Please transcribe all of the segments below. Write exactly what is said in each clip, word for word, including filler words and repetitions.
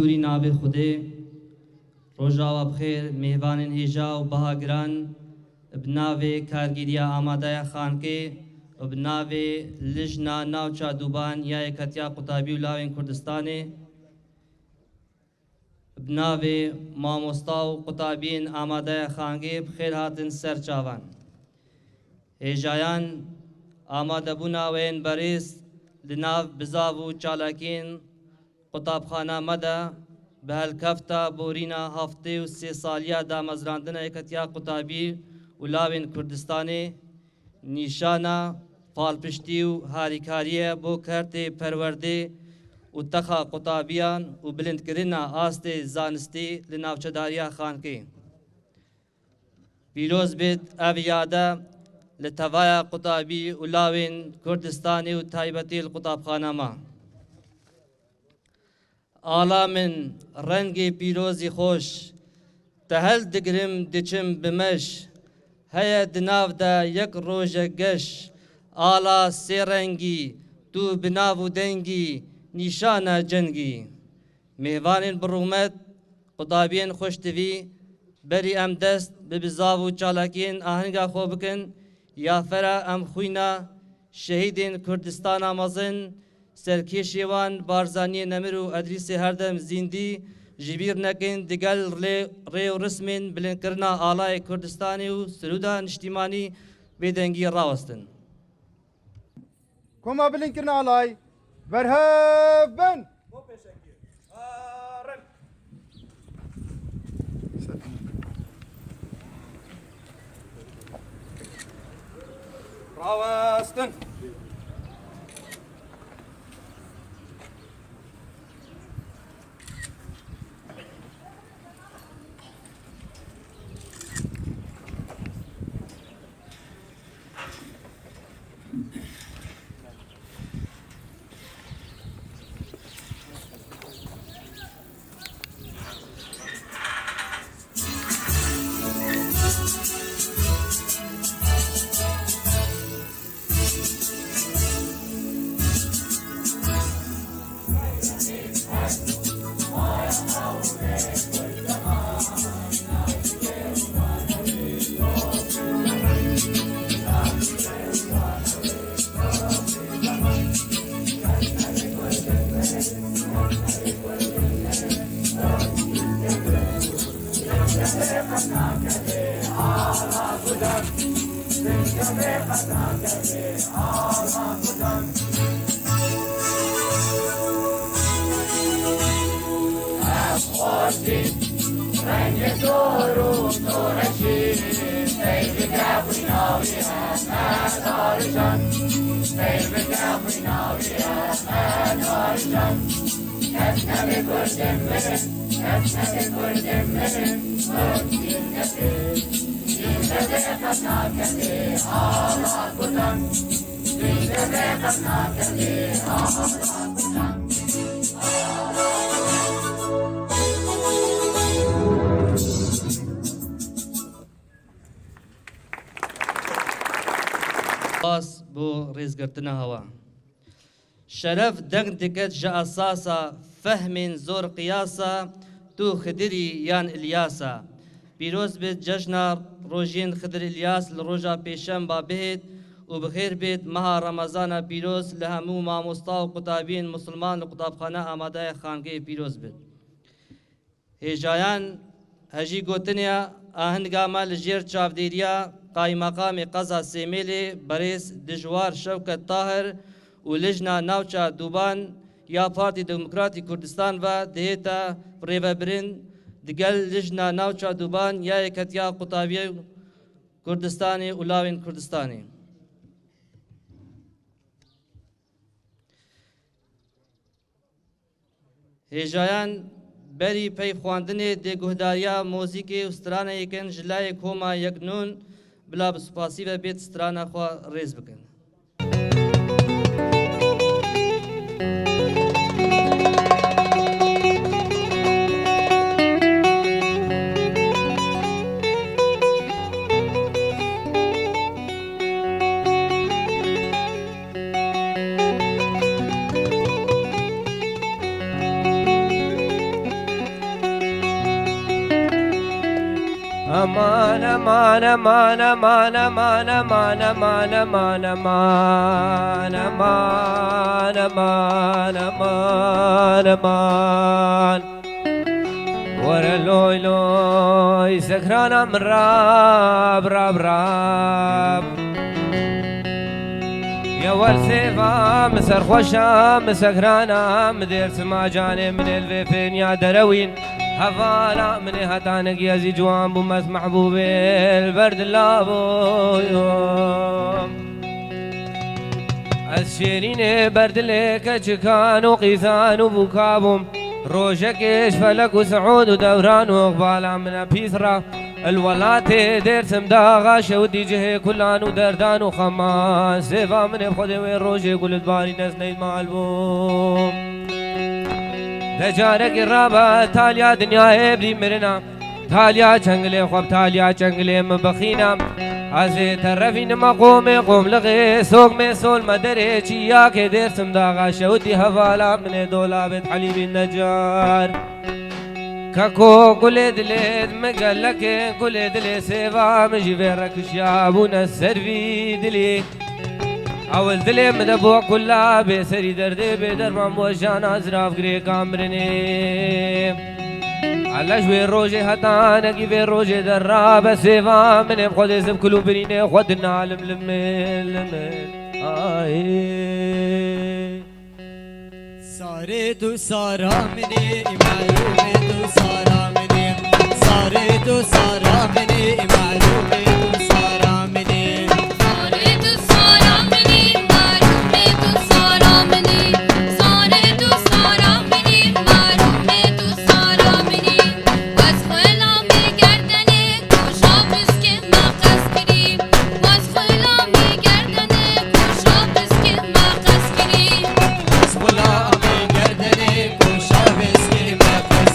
Nûrî navê Xwedê, roja we bi xêr, mêvanên hêja û baha giran, bi navê kargêriya amadeya xankê û bi navê Lijna Navça Dûban ya Yeketiya Qutabî û Lawên Kurdistanê, bi navê mamosta û qutabiyên amadeya xangê bi xêr hatin ser çavan. Hêjayan amadebûna we yên berêz li nav bizav û çalakiyên qutabxana me de bi helkefta borîna heftê û sê saliya damezrandina Yeketiya Qutabî û Lawên Kurdistanê, nîşana palpiştî û harîkariyê bo kertê perwerdê û texa qutabiyan û bilindkirina astê zanistî li navçedariya xankê. Pîroz bêt ev yade li tevaya qutabî û lawên Kurdistanê û taybetî li qutabxana me. Ala min, rengê pîrozî xweş, te hel digirim diçim bi meş. Heye di nav de yek rojek geş, ala sê rengî, tu bi nav û dengî, nîşana cengî. Mêvanên bi rûmet, qutabiyên xweştivî, berî em dest bi bizav û çalakiyên ahinga xwe bikin, ya fera em xwîna şehîdên Kurdistana mezin, serkêşê wan Barzaniyê nemir û Edrîsê herdem zîndî ji bîr nekin, digel rê, rê û rismên bilindkirina alayê Kurdistanê û sirûda niştîmanî bêdengî rawestin. Koma bilindkirina alay, berhev bin! Rawestin. Spas bo rêzgirtina hewa. Şeref deng diket ji esasa, fehmên zor qiyasa, tu Xidirî yan Îlyasa. Pîroz bêt cejna rojiyên Xidir Îlyas li roja pêşemba bihêt û bi xêr bêt meha Remezana pîroz li hemû mamosta û qutabiyên misilman li qutabxana amadaya xangeyê pîroz bêt. Hêjayan hejî gotinê ahinga me li jêr çavdêriya Qaymeqamê Qeza Sêmêlê berêz Dijwar Şewket Tahir û Lijna Navça Dûban ya Partî Demokratîk Kurdistan ve dihête rêvebirin digel Lijna Navça Dûban ya Yeketiya Qutabiya Kurdistanê û Lawên Kurdistanê. Hêjayan berî pey xwendinê dê guhdariya mozîkê û straneyê kin ji layê koma Yeknûn bila bi spasî ve bêt strana xwe rêz bikin. Aman, aman, aman, aman, aman, aman, aman, aman, aman, aman, aman, aman, aman, aman. Were loy loy, sekrana min rab, rab, rab. Ya wer sêva min serxweşa, min sekrana, min dêrsima canê min ê li vê fêniya derewîn. Hevala min ê hetanekî ez î ciwan bûm, ez mehbûbê li ber dila bûyum. Ez şêrînê berdilê keçikan û qîzan û bûka bûm. Rojekê ji felek û siûd û dewran û iqbala min e pîs re. Li welatê Dêrsim daxa şewitî cihê kulan û derdan û xeman. Sêva min ê bi Xwedê wê rojê ku li dibarî nesneyî mal bûm. De carekî rabe taliya dinyayê bidî mirina. Taliya çengilê xwe bi taliya çengilê min bixîne. Ez ê terefînime qomê qomlixê, sokmê solme derê çiyakê Dêrsim daxa şewitî hevala min ê dolabê dihelîbîn de car. Keko kulê dilê min gelekên kulê dilê sêva min jî vê re kişiya bûne ser vî dilî. Ew li dilê min de bû kula bê serî derdê bê derman bû jana zirav girêka mirinê. Ele ji wê rojê hetanekî vê rojê derra be sêva min ê bi Xwedê zibkil û birînê xwe dinalim limil limil. Ayê. Sarê tu sara minê, î merûmê tu sara minê. Sarê tu sara minê, î merûmê tu sara minê. Sarê tu sara minê, î merûmê tu sara minê. Sarê tu sara minê, î merûmê tu sara minê. Ez xwela me gerdenê, koşa piskê me qez kirî. Ez xwela me gerdenê, koşa piskê me qez kirî. Ez xwela me gerdenê, koşa piskê me qez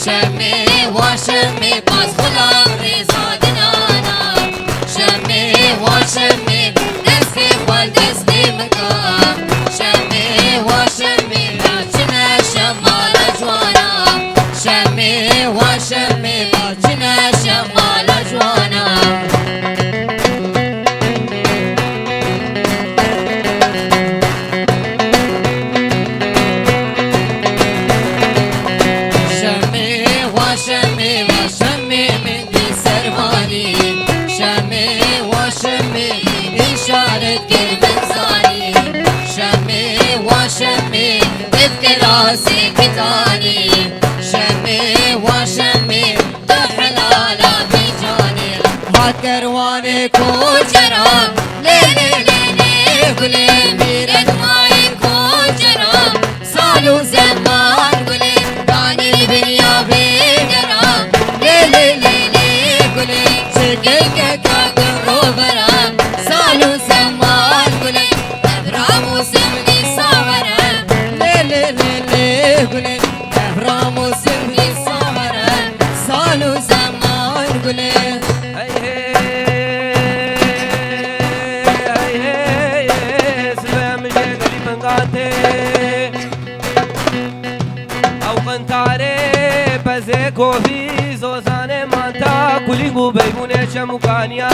Şemê wa şemê, baz xulam rêza dinana. Şemê wa şemê, destê xwe li destê min ka. Şemê wa şemê, ya çine şemala ciwana. Şemê wa şemê, ya çine şemala ciwana. Şemê wa şemê, wa şemê min dî servanî. Şemê wa şemê, îşaret kir min zanî. Şemê wa şemê, ev kirasê kitanî. Şemê wa şemê, tu helala vî canê. Hat kerwanê kocera, lê lê lê lê gulê, mîret mayê kocera, sal û zeman gulê, danî binya vê dera, lê lê lê lê gulê, çekekeka gul rovera, sal û zeman gulê, ev ramûsê min dîsa were, lê lê lê lê gulê, ev ramûsê min dîsa were, sal û zeman gulê. Hey hey, hey hey, sibê min jê gelî min gatê. Ew qintarê pezê kovî, zozanê manta, kulîng û beybûnê çem û kaniya,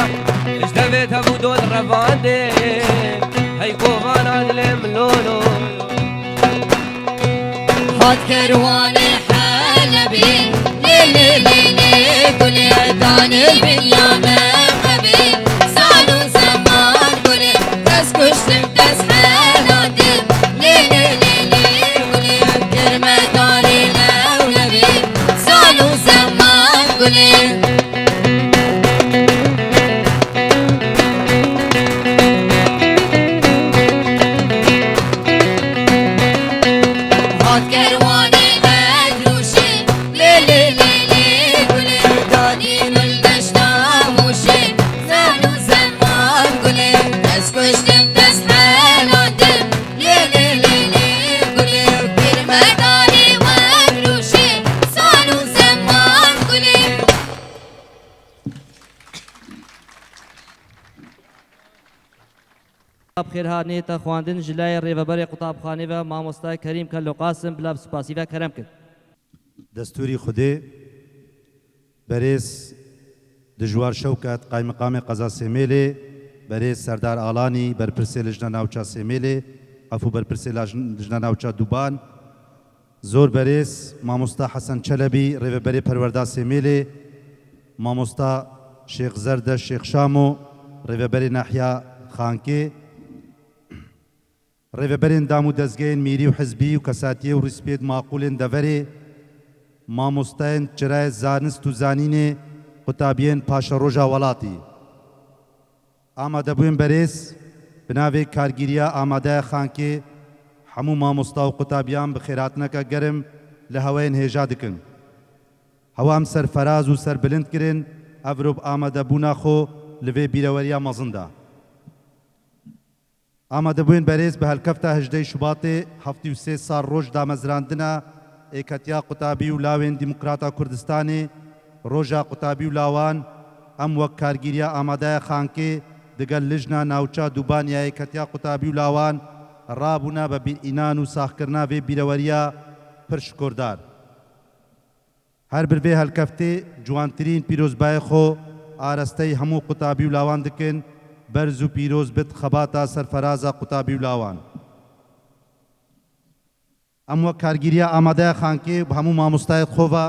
ji devê tev û dod revandê, hey kovana dilê min lolo. Hat kerwanê Helebê, lê lê lê lê gulê, danê binya mexebê, sal û zeman gulê, kes kuştim, kes helatim, lê lê lê lê gulê, kirme danê Helebê, sal û zeman gulê. Hat kerwanê Bedrûşê, lê lê lê lê gulê, danî min deşta Mûşê, sal û zeman gulê, kes kuştim, kes helatim, lê lê lê lê gulê, pîr me danî Bedrûşê, sal û zeman gulê. Bi xêrhatinê te xwendin ji layê rêveberê qutabxanê ve mamosta Kerîm Kello Qasim bila bi spasî ve kerem kir. Destûrî Xwedê, berêz Dijwar Şewket, qaymeqamê qeza Sêmêlê, berêz Serdar Alanî, berpirsê Lijna Navça Sêmêlê, efû berpirsê laj-, Lijna Navça Duban, Zor berêz mamosta Hesen Çelebî, rêveberê perwerda Sêmêlê, mamosta Şêx Zerdeş Şêx Şamo, rêveberê Nahya Xankê, rêveberên dam û dezgehên mîrî û hizbî û kesatiyê û rîspiyêd maqûlên deverê, mamostayên çirayê zanist û zanînê, qutabiyên paşeroja welatî. Amadebûyên berêz, bi navê Kargîriya Amadeya Xankê, hemû mamosta û qutabiyan bi xêrhatineke germ li heweyên hêja dikin. Hewa em serferaz û serbilind kirin, evro bi amadebûna xwe li vê bîreweriya mezin de. Amadebûyên berêz, bi helkefta hejdehê Şubatê, heftê û sê sal roj damezrandina Êketiya Qutabî û Lawên Demokrata Kurdistanê, Roja Qutabî û Lawan, em wek Kargîriya Amadeya Xankê digel Lijna Navça Dubaniya Êketiya Qutabî û Lawan rabûna bi bîrînan û saxkirina vê bîreweriya pir şikordar. Her bir vê helkeftê ciwantirîn pîrozbayê xwe arasteyî hemû qutabî û lawan dikin, berz û pîroz bit xebata serferaza qutabî û lawan. Em wek Kargîriya Amadeya Xankê bi hemû mamostayê xwe ve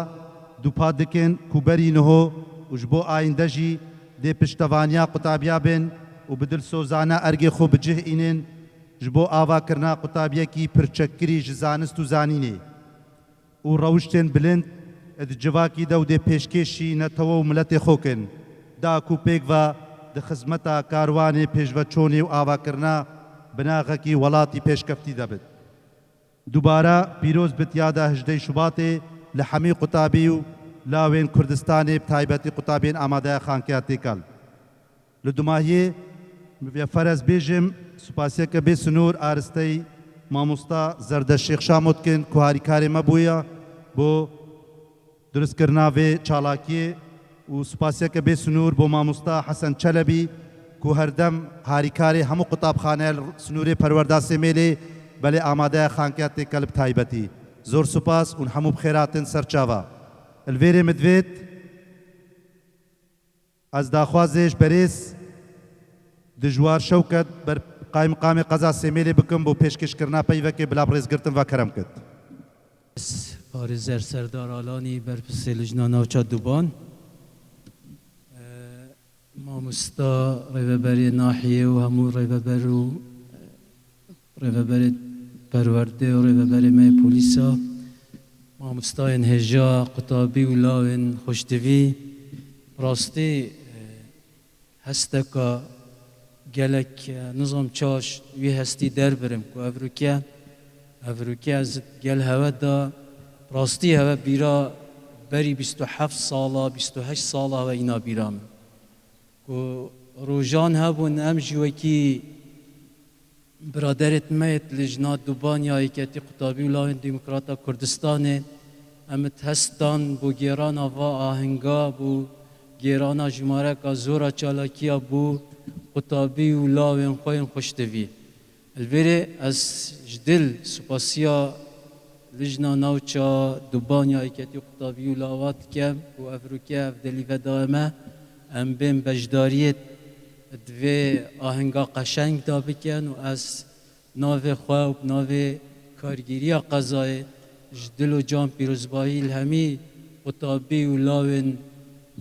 dûpa dikin ku berî niho û ji bo ayînde jî dê piştevaniya qutabiya bin û bi dilsozane ergê xwe bi cih înin ji bo avakirina qutabiyekî pirçekkirî ji zanist û zanînê û rewiştên bilind di civakî de û dê pêşkêşî netewe û miletê xwe kin, da ku pêk ve di xizmeta karwanê pêşveçûnê û avakirina binaxekî welatî pêşkeftî de bit. Dubare pîroz bit yada hejdehê Şubatê li hemî qutabî û lawên Kurdistanê, bi taybetî qutabiyên Amadeya Xankeya Têkel. Li dumahiyê min vê ferez bêjim, spasiyeke bê sinûr aristeyî mamosta Zerdeş Şêx Şamo dikin ku harîkarê me bûye bo Durustkirina vê çalakiyê û spasiyeke bê sinûr bo mamosta Hesen Çelebî ku herdem harîkarê hemû qutabxaneya li sinûrê Perwerda Sêmêlê belê amadeya xankeya têkel bi taybetî. Zor spas û hemû bi xêr hatin ser çava. Li vêrê min divêt ez daxwazê ji berêz Dijwar Şewket ber qaymiqamê qeza Sêmêlê bikim bo pêşkêşkirina peyvekê bila bi rêzgirtin ve kerem kit. Parêzer Serdar Alanî, berpirsê Lijna Navça Duban, e, mamosta, rêveberê nahiyê û hemû rêveber û, e, rêveberê perwerdê û rêveberê me yê polîsa, mamostayên hêja, qutabî û lawên xweştivî, rastî, e, hesteka gelek, e, nizam çaş wî hestî derbirim ku evroke, evroke ez gel hewe da rastî hewe bîra berî bîst û heft sala, bîst û heşt sala hewe îna bîra min. Ku rojan hebûn em jî wekî biraderêt me yê Lijna Duban ya Yeketî Qutabî û Lawên Demokrata Kurdistanê, em it hestan bo gêrana va ahinga, bo gêrana jimareka zora çalakiya bo qutabî û lawên xwe yên xweştivî. Li vêrê ez ji dil supasiya Lijna Navça Duban ya Yeketî Qutabî û Lawa dikem ku evroke ev delî vedaye me, em bên beşdariyê di vê ahenga qeşeng de bikin û ez navê xwe û bi navê kargêriya qezayê ji dil û can pîrozbahî li hemî qutabî û lawên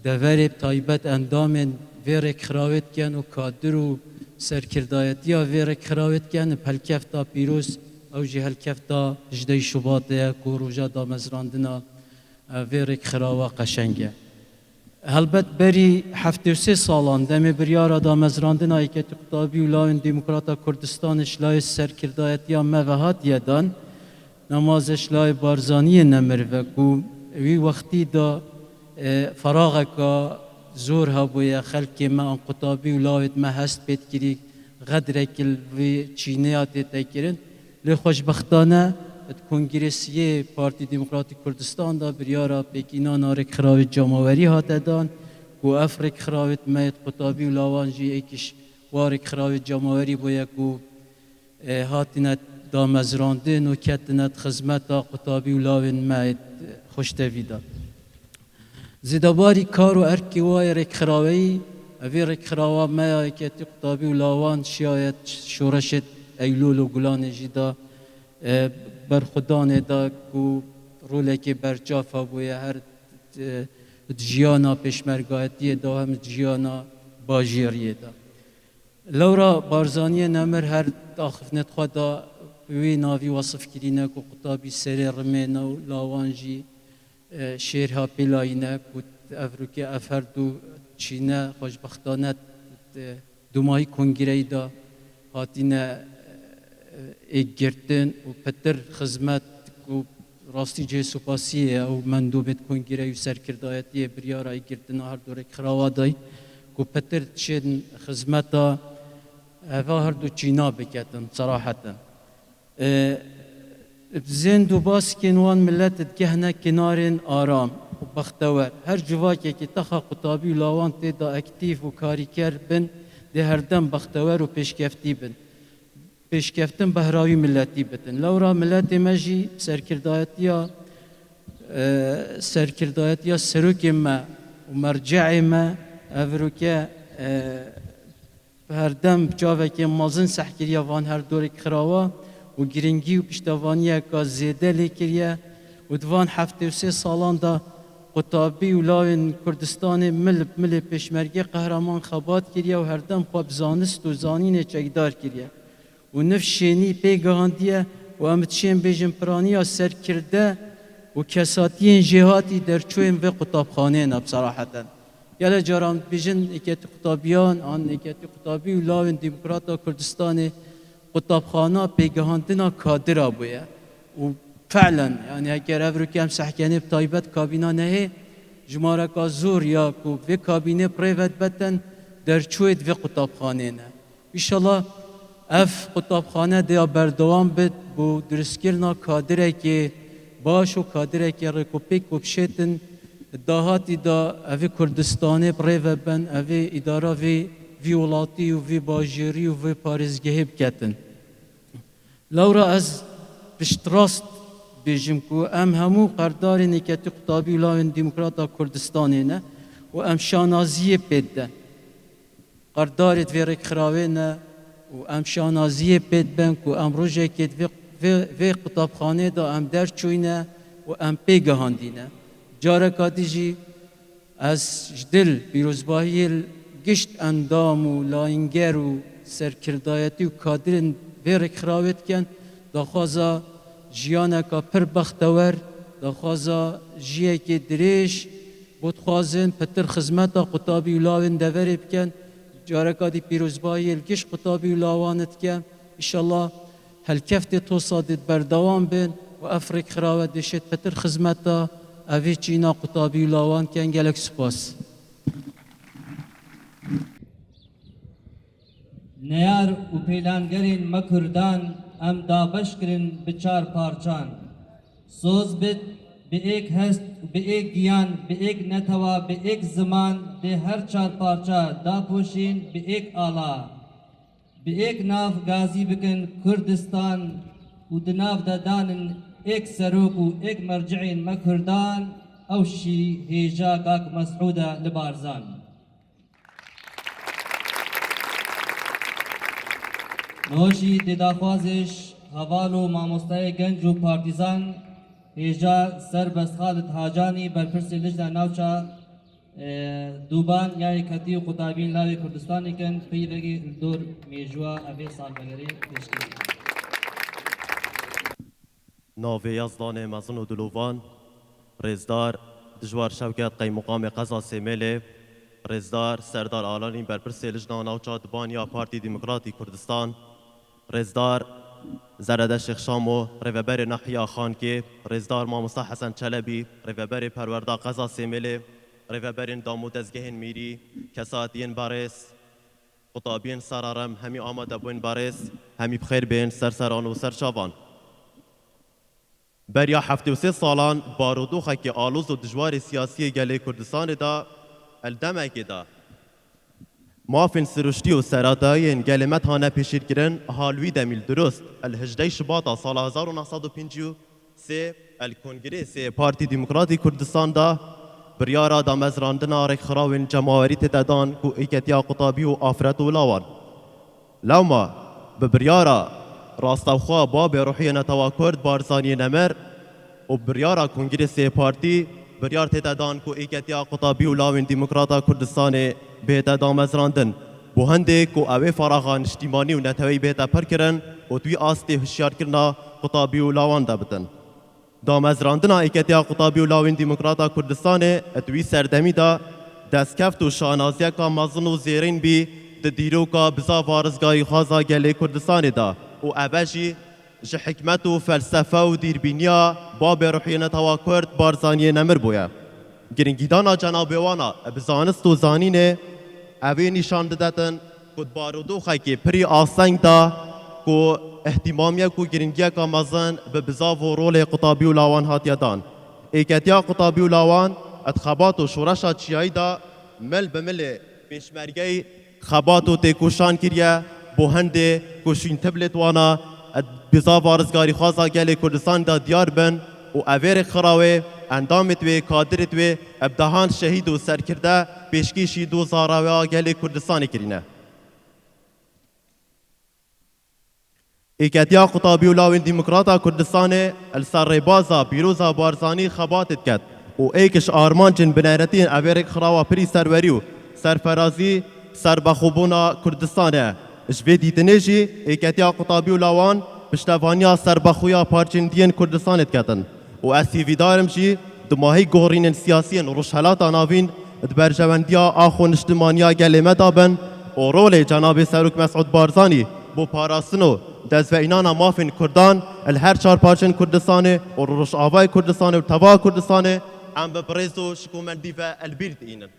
deverê, bi taybet endamên vê rêkxirawê dikin û kadir û serkirdayetiya vê rêkxirawê dikin, bi helkefta pîroz, ew jî helkefta hejdehê Şubatê ye ku roja damezrandina, e, vê rêkxirawa qeşeng e. Helbet berî heftê û sê salan demê biryara damezrandina Yeketî Qutabî û Lawên Demokrata Kurdistanê ji layê serkirdayetiya me ve hatiye dan, nemaze ji layê Barzaniyê nemir ve ku wî wextî de, e, feraxeka zor hebûye, xelkê me an qutabî û lawêt me hest pê dikirî, xedrek li vî çîneya tête kirin. Lê xweşbextane di Kongrê Siyê Partî Demokratîk Kurdistan de biryara pêkînana rêkxirawê cemawerî hate dan ku ev rêkxirawêt me yê qutabî û lawan jî êkî ji wa rêkxirawê cemawerî bûye ku, e, hatine damezrandin û ketine di xizmeta qutabî û lawên me yê xweştevî de. Zêdebarî kar û erkê wa yê rêkxiraweyî, evê rêkxirawa me ya Yeketî Qutabî û Lawan şiyaye şoreşê Eylûl û Gulanê jî de, e, berxwedanê de ku rolekê berçav hebûye her, e, di jiyana pêşmergayetiyê de hem di jiyana bajêriyê de. Lewra Barzaniyê nemir her di axiftinê xwe de bi wî navî wesif kirîne ku qutabî serê rimê ne û lawan jî, e, şêrha pêlayî ne ku evroke ev her du çîne xweşbextane, e, dumahî kongreyî de hatine, e, êkgirtin û pitir xizmet ku rastî cihê supasiyê ye ew mendûbêt kongreyî û serkirdayetiyê biryara êkgirtina her du rêkxirawa dayî ku pitir çên xizmeta eva her du çîna biketin, seraheten. E, bi zênd û baskên wan milet digehne kinarên aram û bextewer. Her civakekî texa qutabî û lawan tê de aktîf û karîker bin, dê herdem bextewer û pêşkeftî bin. Pêşkeftin behra wî miletî bidin. Lewra miletê me jî serkirdayetiya, e, serkirdayetiya serokê me û merceê me evroke, e, bi herdem bi çavekê mezin seh kiriye van her du rêkxirawa û girîngî û piştevaniyeke zêde lê kiriye û di van heftê û sê salan de qutabî û lawên Kurdistanê mil bi milê pêşmergê qehreman xebat kiriye û herdem xwe bi zanist û zanînê çekdar kiriye. Û niv şênî pê gihandiye û em dişên bêjin piraniya serkirde û kesatiyên jêhatî derçûyên vê qutabxaneyê ne, bi seraheten. Gelek caran dibêjin êketî qutabiyan an êketî qutabî û lawên Demokrata Kurdistanê qutabxana pêgihandina kadira bûye. Û felen, yani eger ev rûkê em sehkenê bi taybet kabîna nehê, jimareka zor ya ku vê kabînê bi rê ve dibetin, derçûyê di vê qutabxanê ne. Înşallah ev qutabxane dêya berdewam bit bo dirustkirina kadirekê baş û kadirekê rêkopêk ku bişêtin Dahatî de evê Kurdistanê bi rê ve ben, evê îdara vê, vî welatî û vî bajêrî û vê parêzgehê biketin. Lewra ez piştrast bêjim ku em hemû qerdarên Yeketî Qutabî û Lawên Demokrata Kurdistanê ne û em şanaziyê pê diden. Qerdarê vê rêkxirawê ne û em şanaziyê pê dibin ku em rojekê di vê, vê, vê qutabxanê de em derçûyne û em pê gihandîne. Careka dî jî ez ji dil pîrozbahiyê li gişt endam û layînger û serkirdayetî û kadirên vê rêkxirawê dikin, daxwaza jiyaneka pir bextewer, daxwaza jiyekê dirêj bo dixwazin pitir xizmeta qutabî û lawên deverê bikin. Careka dî pîrozbahiyê li giş qutabî û lawan dikin. Înşallah helkeftê tosa dê berdewam bin û ev rêkxirawe dê şêt pitir xizmeta evê çîna qutabî û lawan ken. Gelek spas. Neyar û pêlangerên me Kurdan em dabeş kirin bi çar parçan. Soz bit, bi êk hest û bi êk giyan, bi êk netewa, bi êk ziman dê her çar parça dapoşîn bi êk ala. Bi êk nav gazî bikin Kurdistan û di nav de danin êk serok û êk merciyên me Kurdan, ew şî hêja Kak Mesûd e li Barzan. Niho jî dê daxwazê ji heval û mamostayê genc û partîzan hêja Serbest Xalid Hacanî, berpirsê Lijna Navça, e, Dûban ya Yeketî û Qutabiyên Lawê Kurdistanê kin, peyvekê li dor mêjûya evê salvegerê pêşkêş. Navê Yazdanê mezin û dilovan, rêzdar Dijwar Şewket, qeymoqamê qeza Sêmêlê, rêzdar Serdar Alanî, berpirsê Lijna Navça Dubaniya Partî Demokratî Kurdistan, rêzdar Zerede Şêx Şamo, rêveberê Nehiya Xankê, rêzdar Mamosta Hesen Çelebî, rêveberê Perwerda qeza Sêmêlê, rêveberên dam û dezgehên mîrî, kesatiyên berêz, qutabiyên serarem, hemî amadebûn berêz, hemî bi xêr bên, serseran û serçavan. Beriya heftê û sê salan barodoxekî aloz û dijwarê siyasî yê gelê Kurdistanê de, el demekê de mafên siruştî û seratayiyên gelê me hane pêşîrkirin, ha li wî demî li dirust, el hejdeh Şibata sala hezar û neh sed û pêncî û sê, el Kongrê sê Partî Demokratî Kurdistan de biryara damezrandina rêkxirawên cemawerî tête dan ku Êketiya Qutabî û Afret û Lawan. Lewma bi biryara rastewxwe babê ruhiyê netewa Kurd Barzaniyê Nemir û biryara Kongrê sê Partî biryar tête dan ku Êketiya Qutabî û Lawên Demokrata Kurdistanê bihête damezrandin. Bo hindê ku ew ê feraxa niştîmanî û neteweyî bihête pir kirin û di wî astê hişyarkirina qutabî û lawan de bidin. Damezrandina Êketiya Qutabî û Lawên Demokrata Kurdistanê di wî serdemî de destkeft û şanaziyeka mezin û zêrîn bî di dîroka bizava rizgarîxwaza gelê Kurdistanê de û eve jî ji hikmet û felsefe û dîrbîniya babê ruhiyê netewa Kurd Barzaniyê Nemir bûye. Giringîdana cenabê wana bi zanist û zanînê evê nîşan didetin ku di barodoxekê pirî asteng de ku îhtîmamiyek û giringiyeka mezin bi bizav û rolê qutabî û lawan hatiye dan. Êketiya qutabî û lawan di xebat û şoreşa çiyayî de mil bi milê pêşmergeyî xebat û têkoşan kiriye, bo hindê ku şûntiblêt wana di bizava rizgarîxwaza gelê Kurdistanê de diyar bin û evê rêkxirawê, endamêt wê, kadirêt wê bi dehan şehîd û serkirde pêşkêşî doza rewa gelê Kurdistanê kirîne. Êketiya Qutabî û Lawên Demokrata Kurdistanê li ser rêbaza pîroza Barzanî xebatê diket û êk ji armancên bineyretiyên evê rêkxirawa pirî serwerî û serferazî serbexwebûna Kurdistanê ye. Ji vê dîtinê jî Êketiya Qutabî û Lawan piştevaniya serbexweya parçên diyên Kurdistanê diketin û ez hîvîdar im jî dumahî gorînên siyasî yên Rojhelata Navîn di berjewendiya ax û niştimaniya gelê me de bin û rolê cenabê Serok Mesûd Barzanî bo parastin û destveînana mafên Kurdan li her çar parçên Kurdistanê û li Rojavayê Kurdistanê û li Teva Kurdistanê em bi birêz û şikomendî ve li bîr diînin.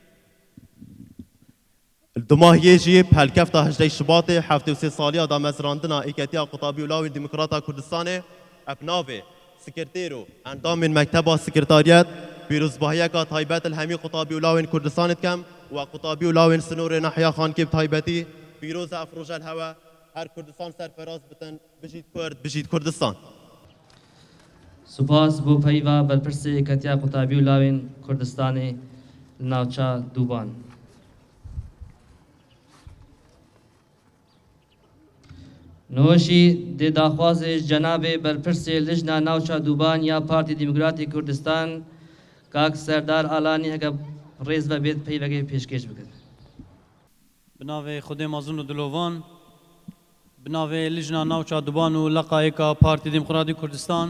Li dumahiyê jî bi helkefta hejdeh Şibatê heftê û sê saliya damezrandina Êketiya Qutabî û Lawên Demokrata Kurdistanê, eb navê sekretêr û endamên Mekteba Sekretariyet Pîrozbahiyeka taybet li hemî qutabî û lawên Kurdistanê dikem, we qutabî û lawên sinorê nahiya Xankê bi taybetî. Pîroz e ev roje li hewe, her Kurdistan serferaz bitin, bijît Kurd, bijît Kurdistan. Spas bo peyva berpirsê Yeketiya Qutabî û Lawên Kurdistanê li navça Dûban. Niho jî dê daxwazê ji cenabê berpirsê Lijna Navça Dûban ya Partî Demokratîk Kurdistan, kak Serdar Alanî, heke rêz ve bêt, peyvekê pêşkêş bikin. Bi navê Xwedê mezin û dilovan, bi navê Lijna Navça Dûban û Leqayêka Partî Demokratîk Kurdistan,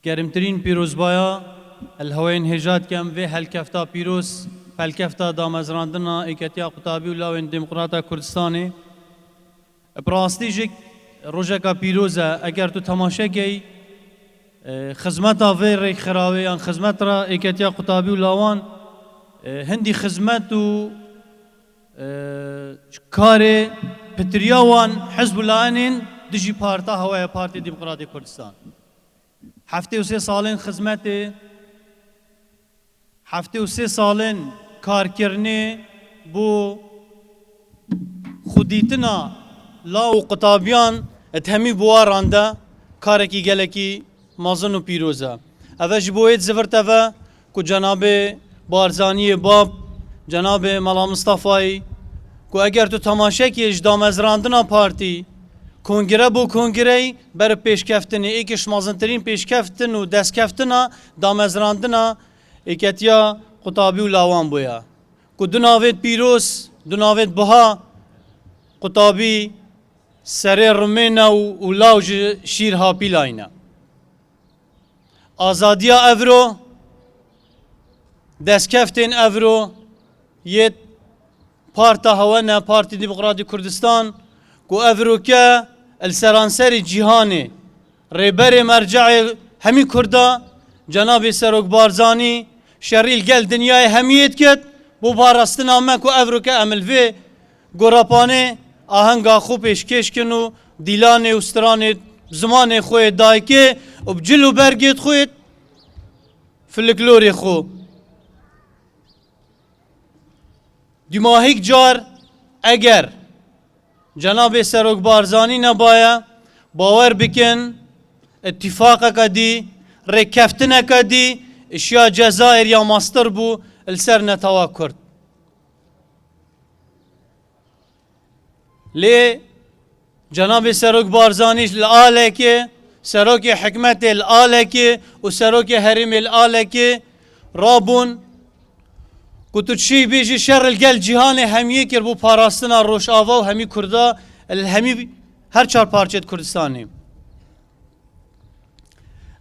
gerimtirîn pîrozbaya li hewên hêja dikem vê helkefta pîroz, helkefta damezrandina Êketiya Qutabî û Lawên Demokrata Kurdistanê. Bi rastî jî rojeka pîroz e. Eger tu temaşe key, e, xizmeta vê rêkxirawê yan xizmeta Êketiya Qutabî û Lawan, e, hindî xizmet û, e, karê pitiriya wan hizb û layenên dijî parta hewe ye, Partî Demokratîk Kurdistan. Heftê û sê salên xizmetê, heftê û sê salên karkirinê bo xwedîtina law û qutabiyan di hemî buwaran de karekî gelekî mezin û pîroz e. Ev e ji bo wê zivirteve ku cenabê Barzaniyê bab, cenabê Mela Mistafayî, ku eger tu temaşekê ji damezrandina partî, kongre bo kongreyî, ber pêşkeftinê, êkê ji mezintirîn pêşkeftin û destkeftina damezrandina Êketiya Qutabî û Lawan bûye. Ku du navêt pîroz, du navêt buha, qutabî serê rimê ne û, û law ji şîr hapîlayî ne. Azadiya evro, destkeftên evro yê parta hewe ne, Partî Demokratîk Kurdistan, ku evroke li seranserê cîhanê rêberê merceê hemî Kurda, cenabê Serok Barzanî, şerî li gel dinyayê hemiyê dikit, bo parastina me ku evroke em li vê gorapanê ahenga xwe pêşkêş kin û dîlanê û stranê zimanê xwe yê dayikê û bi cil û bergê xwe yê filiklorê xwe. Dîmahîk car eger cenabê Serok Barzanî nebaye, bawer bikin, îtîfaqeke dî, rêkeftineke dî, îşya Cezayir ya mastir bû li ser netewa Kurd. Lê cenabê Serok Barzanî li alekê, serokê hikmetê li alekê û serokê herêmê li alekê rabûn ku tu çi bêjî şer li gel cîhanê hemiyê kir bo parastina Rojava û hemî Kurda li hemî her çar parçeyê Kurdistanê.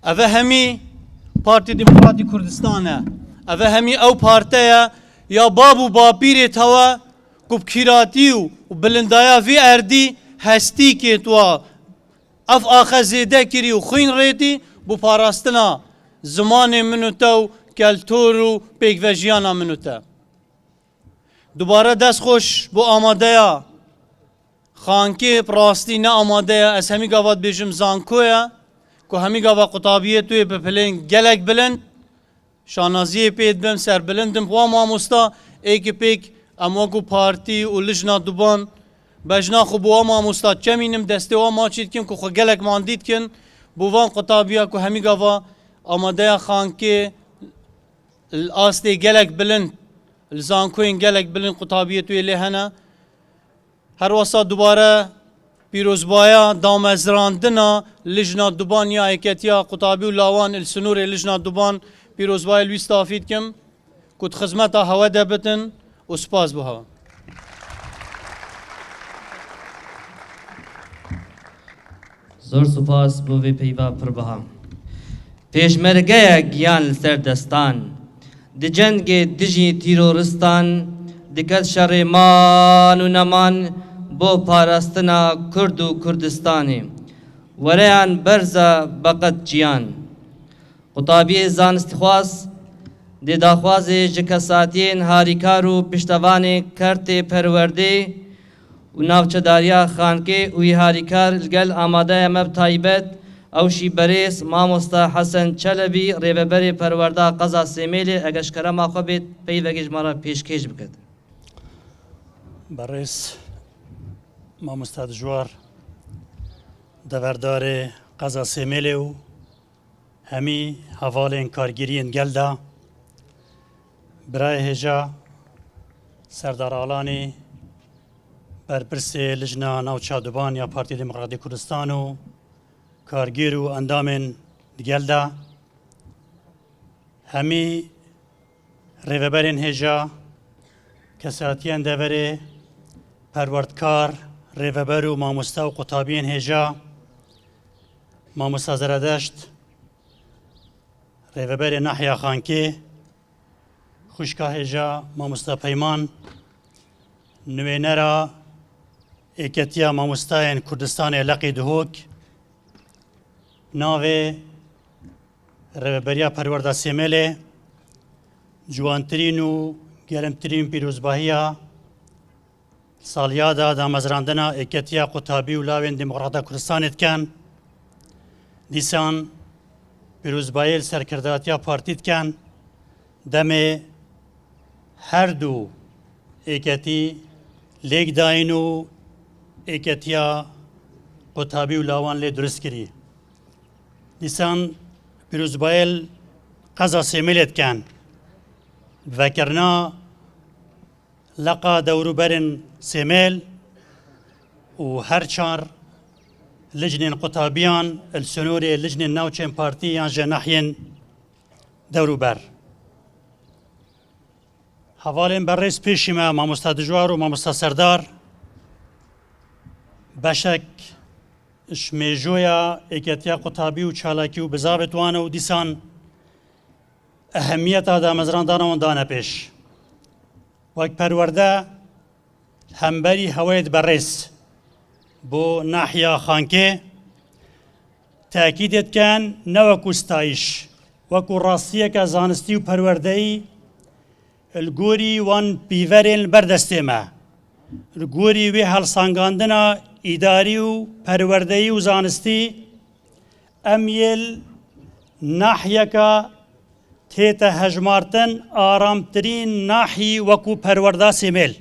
Eve hemî Partî Demokratîk Kurdistan e. Eve hemî ew parte ye ya bab û bapîrê tewe ku bi kîratî û bilindaya vî erdî hestî kêt wa ev axe zêde kirî û xwîn rêtî bo parastina zimanê min û te û keltor û pêkvejiyana min û te. Dubare dest xweş bo amadeya Xankê, bi rastî ne amade ye. Ez hemî gava dibêjim zanko ye, ku hemî gava qutabiyê tu yê bi pilên gelek bilind, şanaziyê pê dibim, serbilind im. Wa mamosta êkê pêk em wekû partî û lijna duban bejna xwe bi wa mamosta çemînim, destê wa maçî dikin ku xwe gelek mandî dikin. Bo van qutabiya ku hemî gava amadeya Xankê li astê gelek bilind, li zankoyên gelek bilind qutabiyê tu yê lê hene. Her wesa dubare pîrozbaya damezrandina lijna duban ya Yeketiya Qutabî û Lawan li sinorê lijna duban pîrozbaya li wî stafî dikim ku di xizmeta hewe de bitin û spas bo hewe. Zor spas bo vê peyva pir biha. Pêşmerge ye giyan li ser destan. Di cengê dijî tîroristan diket şerê man û neman bo parastina Kurd û Kurdistanê. Wereyan berz e beqet ciyan. Qutabiyê zanistxwaz dê daxwazê ji kesatiyên harîkar û piştevanê kertê perwerdê û navçedariya Xankê û yê harîkar li gel amadeya me bi taybet Ew jî berêz mamosta Hesen Çelebî, rêveberê perwerda qeza Sêmêlê, eger ji kerema xwe bêt, peyvekê ji me re pêşkêş bikit. Berêz mamosta Dijwar, deverdarê qeza Sêmêlê û hemî hevalên kargêriyên gel de, birayê hêja Serdar Alanî, berpirsê Lijna Navça Duban ya Partî Demokratîk Kurdistan û kargêr û endamên digel de, hemî rêveberên hêja, kesatiyên deverê, perwerdkar, rêveber û mamoste û qutabiyên hêja, mamosta Zeredeşt, rêveberê Nahya Xankê, xwişka hêja mamosta Peyman, nûênera Êketiya Mamostayên Kurdistanê Leqî Duhok, navê Rêveberiya Perwerda Sêmêlê, ciwantirîn û germtirîn pîrozbahiya saliyada damezrandina Êketiya Qutabî û Lawên Demokrata Kurdistanê dikin. Dîsan pîrozbayê li serkirdatiya partî dikin. Demê her du êketî lêk dayîn û Êketiya Qutabî û Lawan lê durust kirî. Dîsan pîrozbayê li qeza Sêmêlê dikin. Bi vekirina leqa dewrûberên Sêmêl û her çar licnên qutabiyan li sînorê licnên navçeyên partî yan jî nahiyên dewrûber. Hevalên berêz pêşî me, mamosta Dijwar û mamosta Serdar, beşek ji mêjoya Êketiya Qutabî û çalakî û bizavê wan û dîsan ehemiyeta damezrandana wan dane pêş. Wek perwerde, hemberî hewayê berêz bo nahiya Xankê tekîdê dikin, ne wekû sitayîş, wekû rastiyeke zanistî û perwerdeyî li gorî wan pîverên li ber destê me, li gorî wê helsengandina îdarî û perwerdeyî û zanistî, em yê li nahiyeke tête hejmartin aramtirîn nahî wekû perwerda Sêmêl.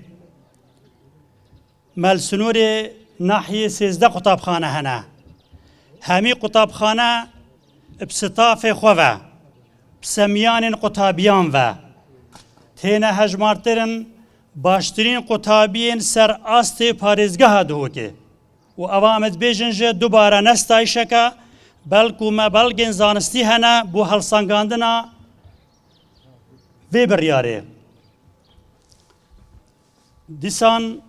Me li sînorê nahiyê sêzdeh qutabxane hene. Hemî qutabxane bi stafê xwe ve, bi semiyanên qutabiyan ve têne hejmartirin, baştirîn qutabiyên ser astê parêzgeha Duhokê. Û eva em dibêjin jî dubare ne sitayîşeke, belkû me belgên zanistî hene bo helsengandina vê biryarê. Dîsan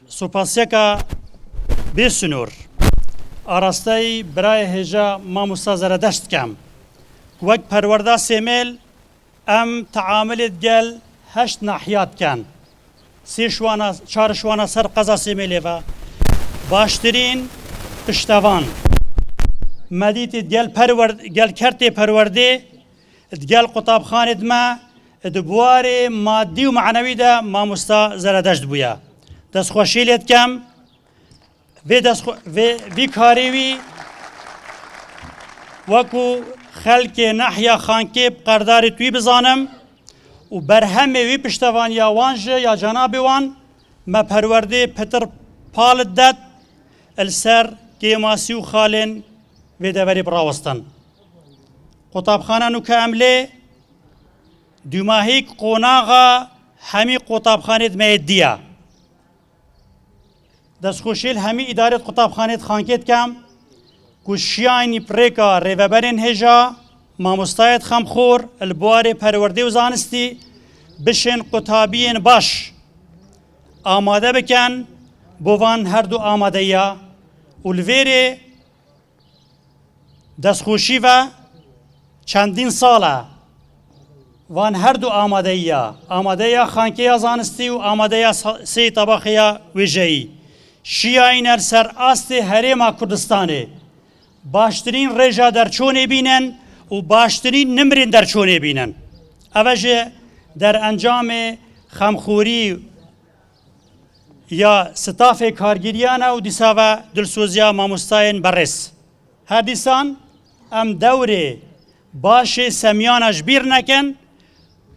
supasiyeka bê sinor arasteyî birayê hêja mamosta Zeredeşt dikem. Wek perwerda Sêmêl em teamilê digel heşt nahiya diken. Sê şiwana, çar şiwana ser qeza Sêmêlê ve baştirîn piştevan. Me dîtî digel perwer-, gel kertê perwerdê, digel qutabxanê di me, di buwarê madî û manewî de mamosta Zeredeşt bûye. Destxweşî lê dikem. Vê destxwe-, vê, vî karê wî wekû xelkê nahiya Xankê bi qerdarê tu wî bizanim û berhemê wî piştevaniya wan jî ya cenabê wan me perwerdê pitir pal didet li ser kêmasî û xalên vê deverê bi rawestin. Qutabxana nûke em lê dûmahîk qonaxa hemî qutabxanê di me yê diya. Destxweşî li hemî îdarê qutabxanê di Xankê dikem ku şiyayînî bi rêka rêveberên hêja, mamostayê di xemxor li buwarê perwerdê û zanistî bişên qutabiyên baş amade bikin bo van her du amadeya û li vêrê destxweşî ve çendîn sal e van her du amadeyiya, amadeya Xankê ya zanistî û amadeya sa-, sê tebaxê ya wêjeyî, şiyayîne li ser astê herêma Kurdistanê, baştirîn rêja derçûnê bînin û baştirîn nimrên derçûnê bînin. Ev e jî derencamê xemxorî ya stafê kargêriyan e û dîsa ve dilsoziya mamostayên berêz. Her dîsan Em dewrê başê semiyana ji bîr nekin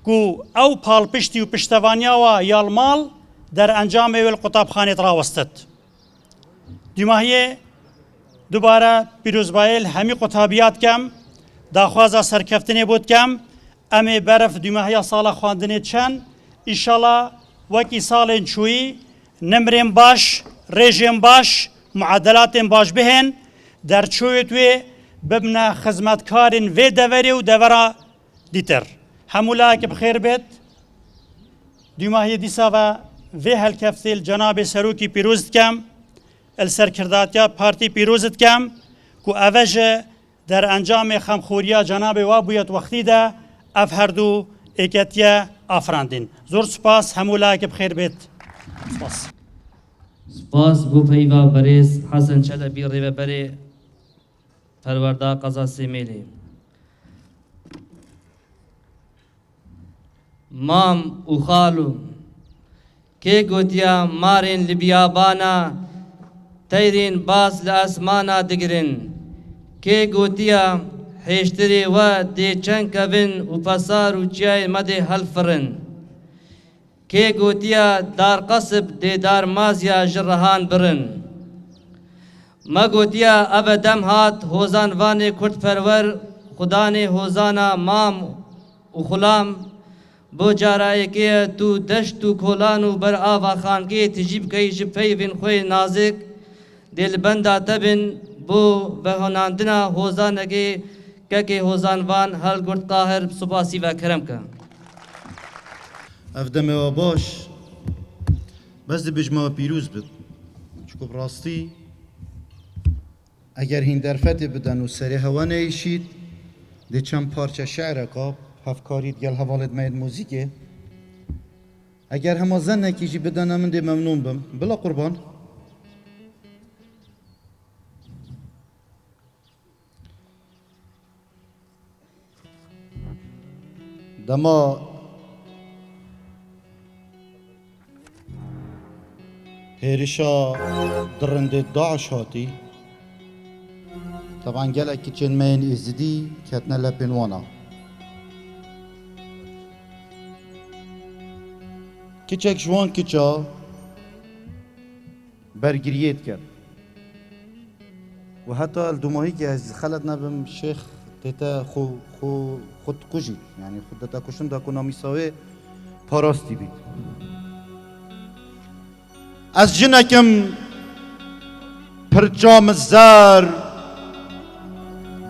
ku ew palpiştî û piştevaniya wa ya li mal derencamê wê li qutabxanê rawestit. Dûmahiyê dubare pîrozbayê li hemî qutabiya dikem, daxwaza serkeftinê bo dikem, em ê berf dûmahiya sala xwendinê diçen, înşala wekî salên çûyî nimrên baş, rêjên baş, muadelatên baş bihên, derçûyêt wê bibine xizmetkarên vê deverê û devera dîtir. Hemû layekî bi xêr bêt. Dûmahiyê dîsa ve vê helkeftê li cenabê serokî pîroz dikem, li serkirdatiya partî pîroz dikem ku eve ji derencamê xemxoriya cenabê we bûyet wextî de ev herdu êketiye afirandin. Zor spas, hemû layekî bi xêr bêt. Spas. Spas bo peyva berêz Hesen Çelebî, rêveberê perwerda qeza Sêmêlê. Mam û xalo, kê gotiya marên li biyabana teyrên bas li esmana digirin? Kê gotiya hêştirê we dê çend kevin û pesar û çiyayên me dê helfirin? Kê gotiya dar qesib dê dar maziya ji rihan birin? Me gotiya eve dem hat hozan vanê kurdperwer, xudanê hozana mam û xulam, bo cara yekê ye tu deşt û kolan û ber ava xankeyê tijî bikey ji peyvên xwe yê nazik, dê li benda te bin bo vehonandina hozanekê kekê hozanvan Helgurt Qahir, bi sipasî ve kerem ke. Ev demê we baş, bes dibêjim we pîroz bit. Çiku bi rastî eger hîn derfetê biden û serê hewe neyêşît, dê çend parçe şi'reka hevkarî digel hevalêt me yê muzîkê. Eger hema zenekî jî bidene min dê memnûn bim. Bila qurban. Dema hêrişa dirindê DAIŞ hatî, teban gelek kiçên me yên Êzidî ketine lepên wana. Kiçek ji wan kiça bergiriyê diket. Û heta li dûmahîkê ez xelet nebim, şêx tête xwe, xwe, xwe dikujî. Yanî xwe dete kuştin da ku namîsa wê parastî bît. Ez jinekim, pirça min zer,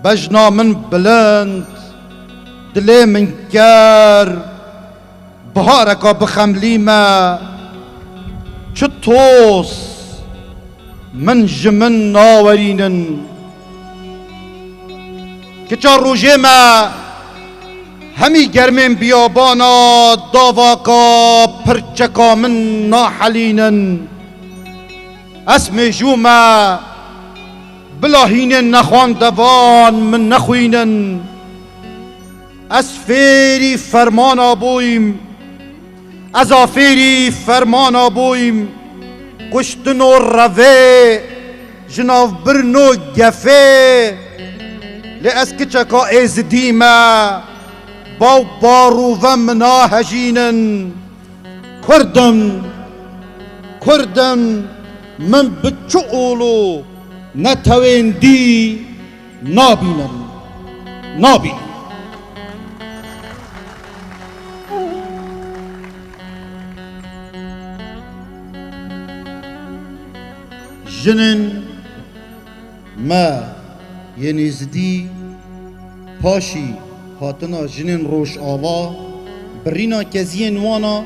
bejna min bilind, dilê min ker, bihareka bixemlî me, çi toz min ji min nawerînin. Kiça rojê me, hemî germên biyabana davaka pirçeka min nahelînin. Ez mêjû me, bila hînên nexwandevan min nexwînin. Ez fêrî fermana bûyîm, ez a fêrî fermana bûyîm, kuştin û revê, ji nav birn û gefê. Lê ez kiçeka êzidî me, baw barûve min nahejînin. Kurd im, Kurd im, min bi çi olo netewên dî nabînin, nabînin. Jinên me yên Êzidî paşî hatina jinên Rojava, birîna keziyên wana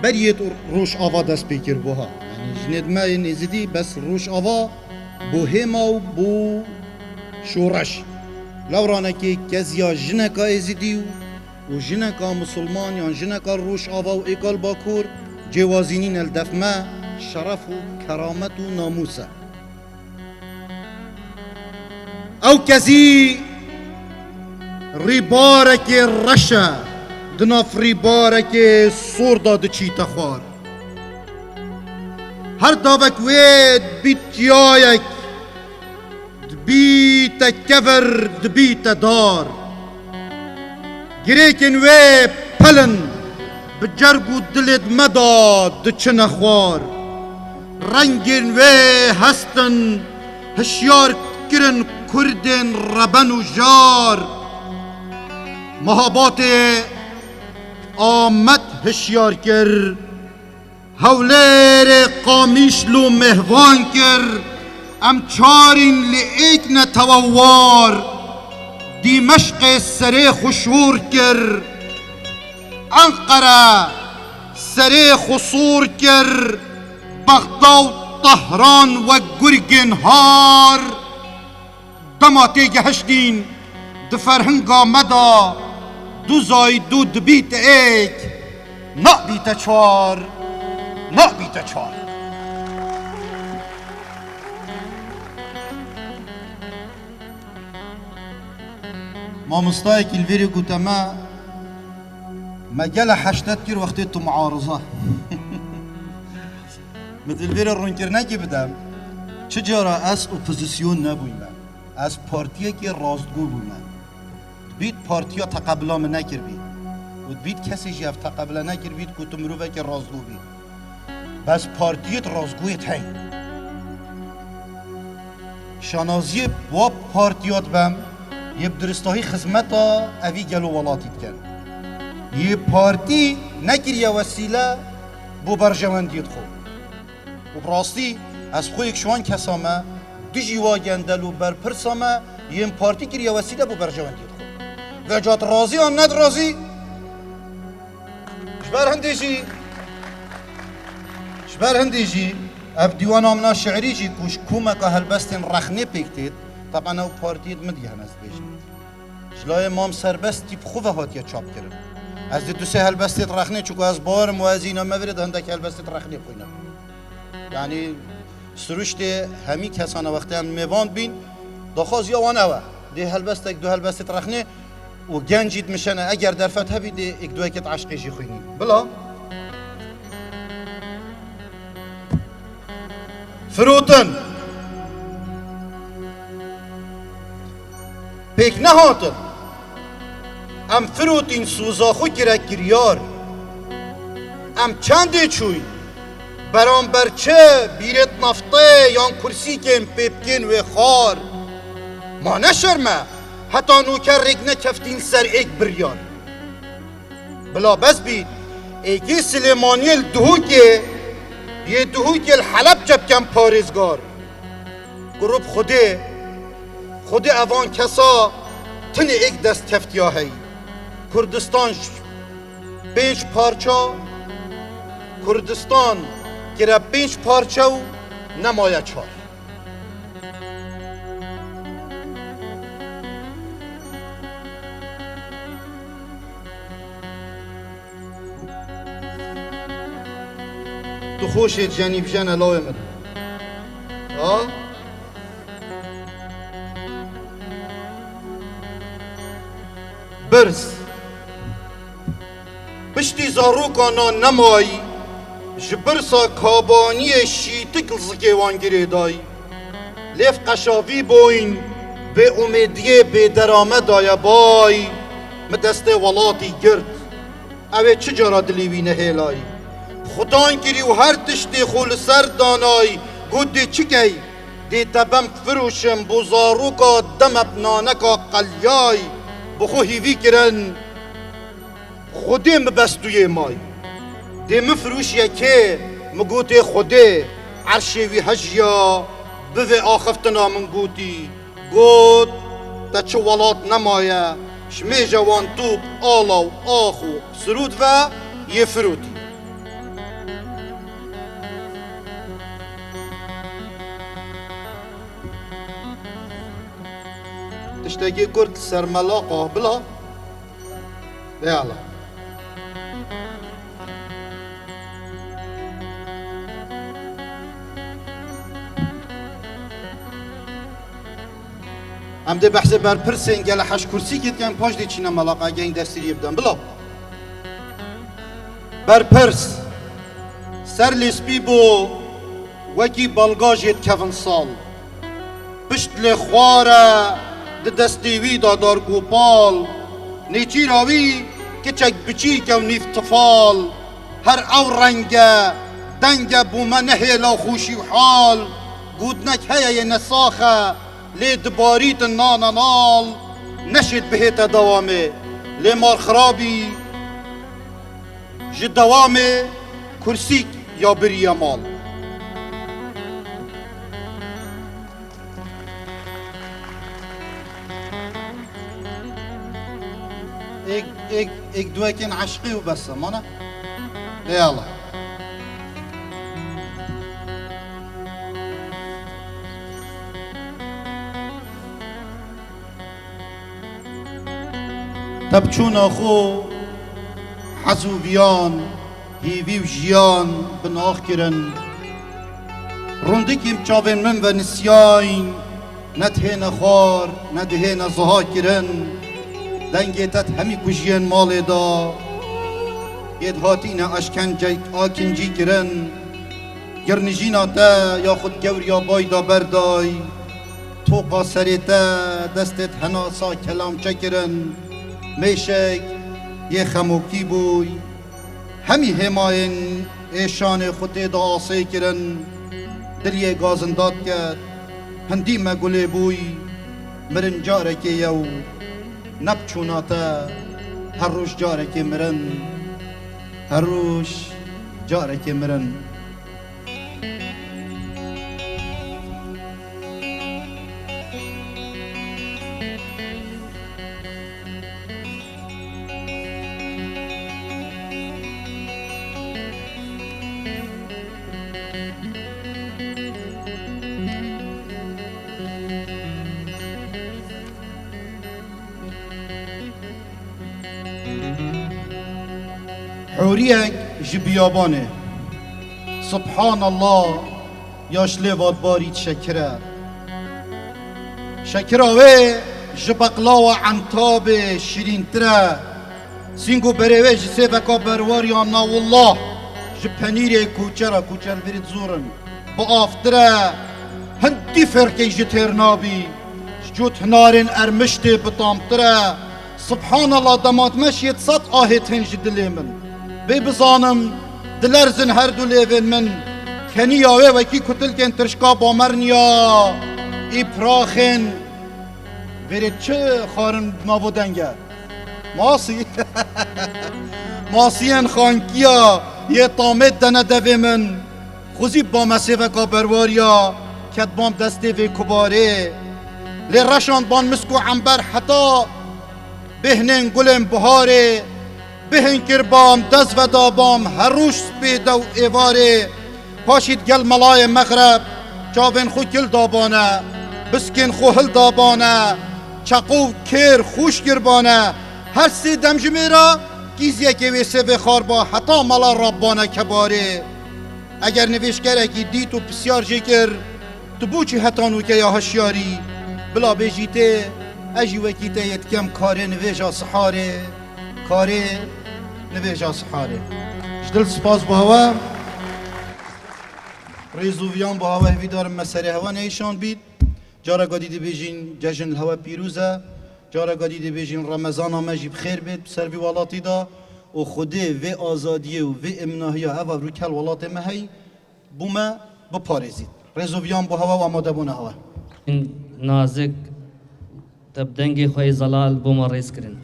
beriyê Rojava dest pê kir buha. Yanî jinê me yên Êzidî bes Rojava bû hêma û bû şoreş. Lewranekê keziya jineka Êzidî û û jineka misilman yan jineka Rojava û êka li Bakur cêwazî nîne li def me, şeref û keramet û namûs e. Ew kezî rîbarekê reş e, di nav rîbarekê sor de diçîte xwar. Her davek wê dibît çiyayek, Dibîte kevir, dibîte dar. Girêkên wê pelin, bi cerg û dilê me de diçine xwar. Rengên wê hestin, hişyar kirin kurdên reben û jar. Mehabatê Amed hişyar kir, Hewlêrê Qamîşlo mêhvan kir, em çarîn li êk ne tewe war. Dîmeşqê serê xwe şor kir, Enqere serê xwe sor kir, Bexda û Tehran wek gurgên har. Dema têgehiştîn di ferhinga me de, du zayî du dibîte êk, nabîte çar, nabîte çar. Mamostayekî li vêrê gote me, me gele heştet kir wextê tu muariza. Min dil vêrê rûnkirinekê bide. Çi cara ez opozîsyon nebûyme. Ez partiyekê rastgo bûme. Dibît partiya teqebila min nekiribî. Û dibît kesê jî ev teqebile nekiribît ku tu mirovekê rastgo bî. Bes partiyêt rastgoyêt hey. Şanaziyê wa partiyat bem, yê bi diristahî xizmeta evî gelo welatî dikin. Yê partî nekiriye wesîle bo berjewendiyêt xwe. Û bi rastî ez xwe yek ji wan kesa me, dijî wa gendel û berpirsa me, yên partî kiriye wesîle bo berjewendiyêt xwe. Veca tu razî an ne tu razî, Ji ber hindê jî, ji ber hindê jî ev dîwana min a şi'rî jî ku ji komeka helbestên rexnê pêk têt, teben ew partiyêt min dî hene ez dibêjim. Ji layê Mam Serbest tî bi xwe ve hatiye çapkirin. Ez dê du sê helbestêt rexnê, çunku ez bawer im û ez îna me virê de hindek helbestêt rexnê xwîne. Yanî siruştê hemî kesana wextê em mêvan bîn, daxwaziya wan ew e. Dê helbestek, du helbestêt rexnê û gencî dimişene, eger derfet hebî dê êk duekêt eşqê jî xwînî. Bila. Firotin. Pêk nehatin. Em firotîn, soza xwe kire kiryar. Em çendê çûyn, beramber çi bîrêt naftê yan kursîkên pê bikên wê xwar. Ma ne şerm e, heta nûke rêk nekeftîn ser êk biryar. Bila bes bît, êkê Silêmaniyê li Duhokê, yê Duhokê li Helebçe bikin parêzgar. Ku rû bi Xwedê, Xwedê evan kesa tinê êk destkeftiya heyî. Kurdistan ji pênc parça, Kurdistan kire pênc parça û nemaye çar. Tu xweşê jenî bijene lawê min. Ha? Birz. Piştî zaroka na nemayî, ji birsa kabaniyê şîtik li zikê wan girê dayî. Lêv qeşavî boyîn, bêumêdiyê bêderame daye bay, min destê welatî girt. Ew ê çi cara dilê wî nehêlayî. Xudan kirî û her tiştê xwe li ser danayî, got dê çi key? Dê te bem firoşim, bo zaroka deme bi naneka qelyayî, bi xwe hîvî kirin. Xwedê min bestûyê may. Dê min firûşiye kê, min gotê Xwedê, erşê wî hejiya, bivê axiftina min gotî. Got, te çi welat nemaye, ji mêje wan top, ala û ax û sirût ve yê firotî. Tiştekî kurt ser mela qah bila. Eyvallah. Em dê behsê berpirsên gele heş kursî kê dikin, paş dê çîne melaqa geng destîriyê bidan. Bila. Berpirs. Ser lê spî bo wekî balgajê dikevin sal. Pişt lê xwar e, di destê wî de dar gopal. Nêçîra wî kiçek biçîk e û nîv tifal. Her ew reng e, deng e, bo me nehêla xweşî û hal. Gotinek heye yê nesax e, lê dibarîtin nane nal. Neşêt bihête dewamê, lê mar xirabî ji dewamê kursîk ya biriye mal. Êk, êk, êk duwekên eşqî û bes e, mane? Ê Allah. Te bi çûna xwe hez û viyan, hêvî û jiyan bi nax kirin. Rûndikî bi çavên min ve nisyayîn, ne dihêne xwar, ne dihêne ziha kirin. Dengê te di hemî kujiyên malê de yê dihatîne eşkence a kincî kirin. Girnijîna te yaxud gewriya bay da berday, toqa serê te destê di henasa kelamçe kirin. Mêşek yê xemokî bûy. Hemî hêmayên êşanê xwe tê de asê kirin. Dil yê gazinda diket, hindî me gulê bûy. Mirin carekê ye û ne bi çûna te, her roj carekê mirin. Her roj carekê mirin. Hûriyek ji biyabanê. Subhanallah, ya ji lêvat barî şekir e. Şekira wê ji beqlawa Entabê şirîntir e. Sîng û berê wê ji sêveka berwar ya nawullah, ji penîrê koçer e, koçer virî zor in, bi aftir e. Hindî ferqê ji têr nabî, ji cot hinarên ermiştê bi tamtir e. Subhanallah, dema dime şêt sed ahêt hên ji dilê min. Bê bizanim, dilerzin her du lêvên min. Keniya wê wekî kutilkên tirşka bamerniya, î piraxên vêrê çi xwarin navo deng e. Masî. Masiyên xankiya yê tamêt dene devê min. Xwezî ba me sêveka berwariya, ket bam destê vê kubarê. Lê reşand ban misk û ember heta bêhnên gulên biharê. Bêhn kir bam, dest veda bam, her roj spê dew êvarê. Paşî digel melayê mexreb, çavên xwe kil dabane, biskên xwe hil dabane, çeqo û kêr xûş girbane. Her sê dem ji mêra kîziyekê wê sêvê xar ba, heta mela rabbane kebarê. Eger nivêjkerekî dît û pisyar jê kir, tu bo çi heta nûke ya hişyarî? Bila bêjî tê, ez jî wekî te yê dikem karê nivêja siharê, karê nivêja siharê. Ji dil spas bo hewe. Rêz û viyan bo hewe hêvî darim me serê hewe neyşan bît. Careka dî dibêjin cejn li hewe pîroz e. Careka dî dibêjin Remezana me jî bi xêr bêt bi ser vî welatî de û Xwedê vê azadiyê û vê emnahiya ev evrûk hel welatê me hey bo me biparêzît. Rêz û viyan bo hewe û amadebûna hewe. Nazik te bi dengê xwe yê zelal bo me rêz kirin.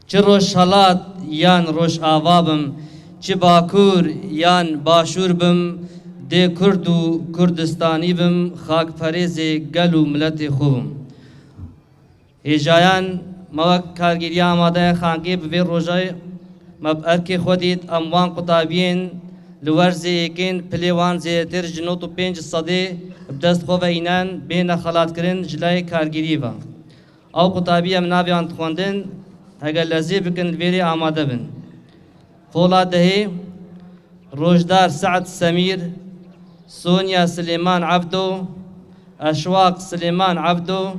Çi Rojhelat yan Rojava bim, çi Bakur yan Başûr bim, dê Kurd û Kurdistanî bim, xakperêzê gel û miletê xwe bim. Hêjayan me wek kargêriya amadeyê xankê bi vê rojê me bi erkê xwe dît, em wan qutabiyên li werzê yekên pilê wan zêdetir ji nod û pênc sedê bi dest xwe ve înen bêne xelatkirin ji layê kargêriyê ve. Ew qutabî em navê wan dixwendin, heger lezî bikin, li vêrê amade bin. Pola dehê, Rojdar Se'd Semîr, Sonya Silêman Evdo, Eşwaq Silêman Evdo,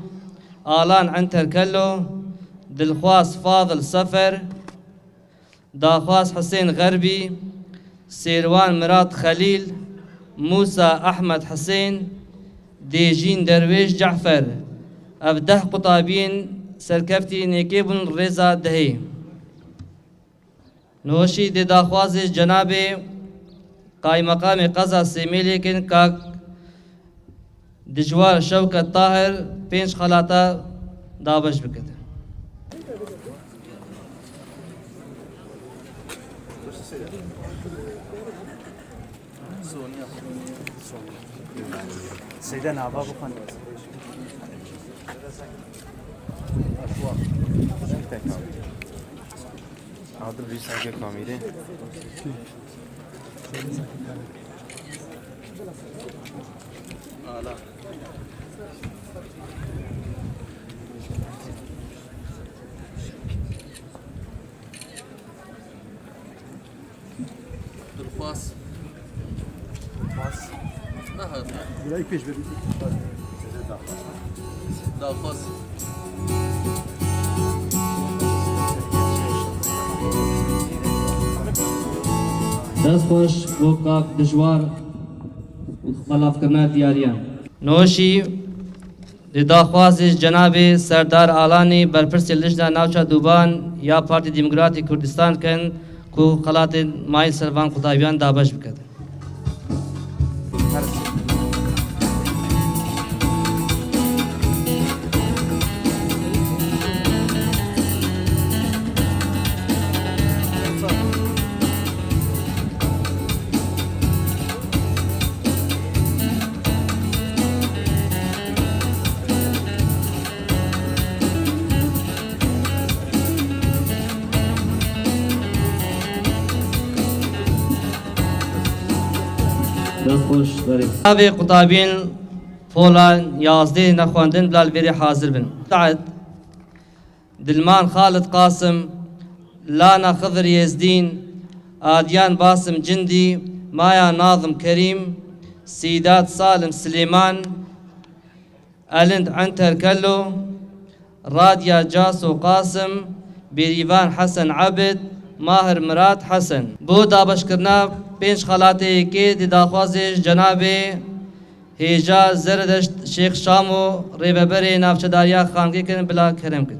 Alan Enter Kello, Dilxwaz Fadil Sefer, Daxwaz Hisên Xerbî, Sêrwan Mirat Xelîl, Mûsa Ehmed Hisên, Dêjîn Derwêş Cefer. Ev deh qutabiyên serkeftî nêkê bûn rêza dehê. Nihoşî dê daxwazê ji cenabê Qaymeqamê Qeza Sêmêlê kin, kak Dijwar Şewket Tahir, pênc xelata dabeş bikit. Seyde nava bixwin. Adir bir sage kamîrê. Ala. Dilxwaz. Dilxwaz. Aha. Bila ilk pêş verin. Daxwaz. Dest xweş bo kak Dijwar û xelavkirina diyariyan. Noşî. Di daxwazê ji cenabê Serdar Alanî, berpirsê Lijna Navça Dûban ya Partî Demokratîk Kurdistan kin ku xelatên mayîn ser van qutabiyan dabeş bikin. Dest xweş, berê. Navê qutabiyên pola yazdê nexwendin bila li vêrê hazir bin. Saet. Dilman Xalid Qasim, Lana Xizir Yezdîn, Adyan Basim Cindî, Maya Nazim Kerîm, Sîdat Salim Silêman, Elind Enter Kello, Radya Caso Qasim, Bêrîvan Hesen Ebid, Mahir Mirad Hesen. Bo dabeşkirina pênc xelatê yekê dê daxwazê ji cenabê Hêja Zeredeşt Şêx Şamo, rêveberê navçedariya Xangê kin, bila kerem kin.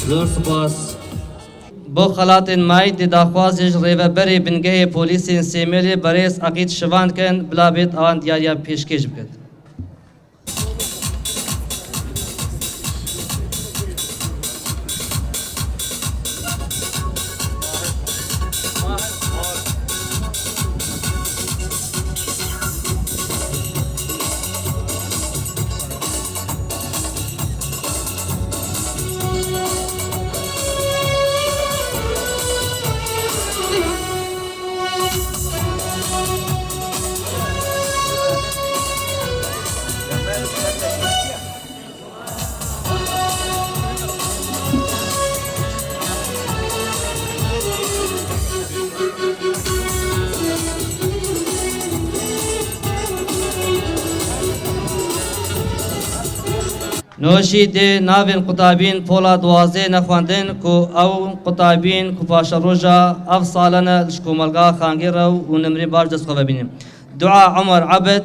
Zor spas. Bo xelatên mayî dê daxwazê ji rêveberê bingehê polîsên Sêmêlê berêz Eqîd Şivan kin, bila bêt awan diyariya pêşkêş bikin. Noşî dê navên qutabîn pola duwazdeh nexwendin ku ew qutabîn ku paşeroja ev sale ne ji komelga Xangê re û nimrê baş dest xwe vebînin. Dua Omer Ebed,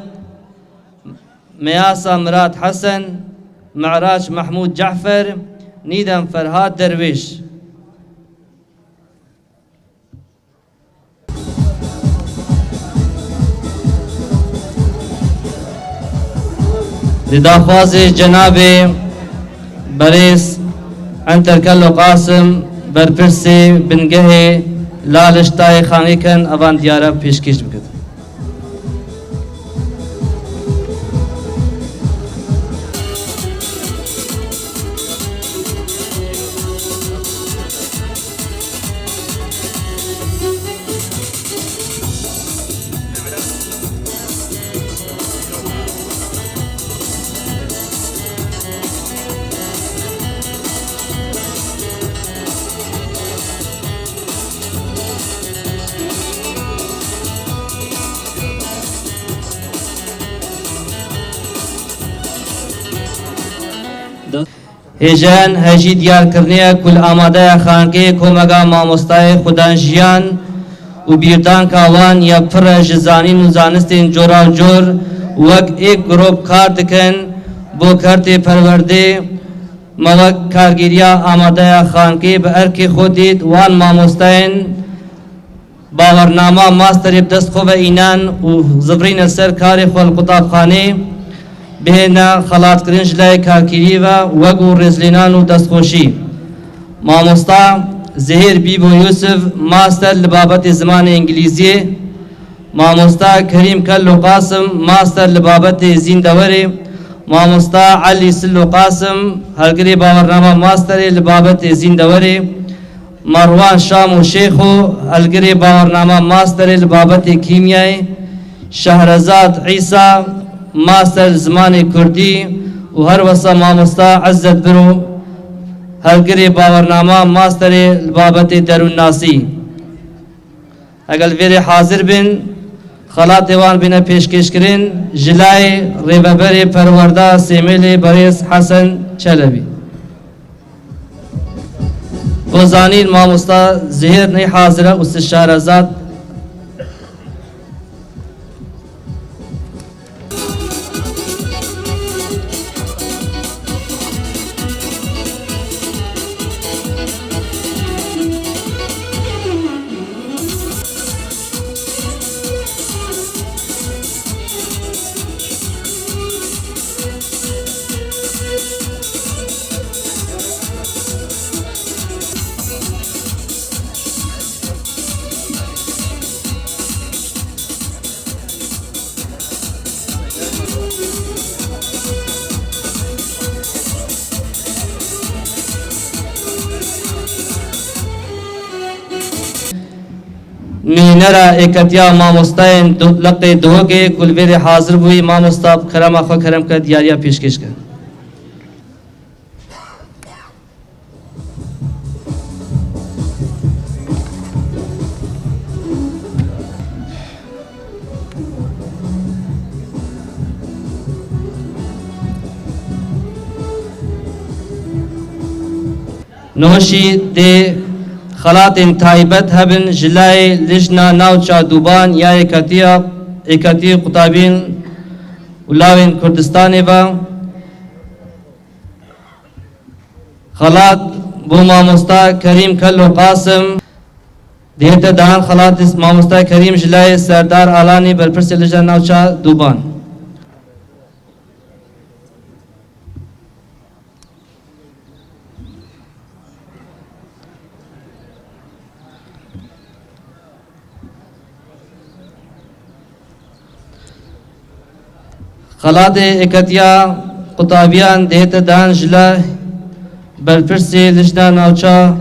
Meyasa Mirad Hesen, Meraç Mehmûd Cefer, Nîdem Ferhat Derwêş. Di daxwazê cenabê berêz Enter Kello Qasim, berpirsê bingehê Laliştayê Xanîken, evan diyara pêşkêş bikin. Hêjayên hejî diyarkirinê ye ku li amadeya xankê komeka mamostayê xwedan jiyan û bîrdanka wan ya pir e ji zanîn û zanistên cora û cor wek êk grûp kar dikin bo kertê perwerdê. Me wek kargêriya amadeya xankê bi erkê xwe dît wan mamostayên bawernama masterê bi dest xwe ve înan û zivrîne ser karê xwe li qutabxanê bihêne xelatkirin ji layê karkêriyê ve wek û rêzlênan û destxweşî. Mamosta Zihêr Bîbo Yûsif, master li babetê zimanê îngilîziyê, Mamosta Kerîm Kello Qasim, master li babetê zîndewerê, Mamosta Elî Sillo Qasim, helgirê bawernama masterê li babetê zîndewerê, Marwan Şamo Şêxo, helgirê bawernama masterê li babetê kîmyayê, Şehrezad Îsa, master li zimanê kurdî û her wesa mamosta Ezzet Biro, helgirê bawernama masterê li babetê derûnnasî. Eger li vêrê hazir bin, xelatê wan bîne pêşkêşkirin ji layê Rêveberê Perwerda Sêmêlê Berêz Hesen Çelebî. Bo zanîn, mamosta Zihêr ney hazir e û Şehrezad. Nûnera êketiya mamostayên du-, leqê Duhokê ku li vêrê hazir bûyî, mamosta bi kerema xwe kerem ke diyariya pêşkêş ke. Nihoşî dê xelatên taybet hebin ji layê Lijna Navça Dûban ya Êketiya, Êketiyê Qutabiyên û Lawên Kurdistanê ve. Xelat bo mamosta Kerîm Kello Qasim, dihête dan xelatê mamosta Kerîm ji layê Serdar Alanî, berpirsê Lijna Navça Dûban. Xelatê Êketiya Qutabiyan dihête dan ji la berpirsê Lijna Navça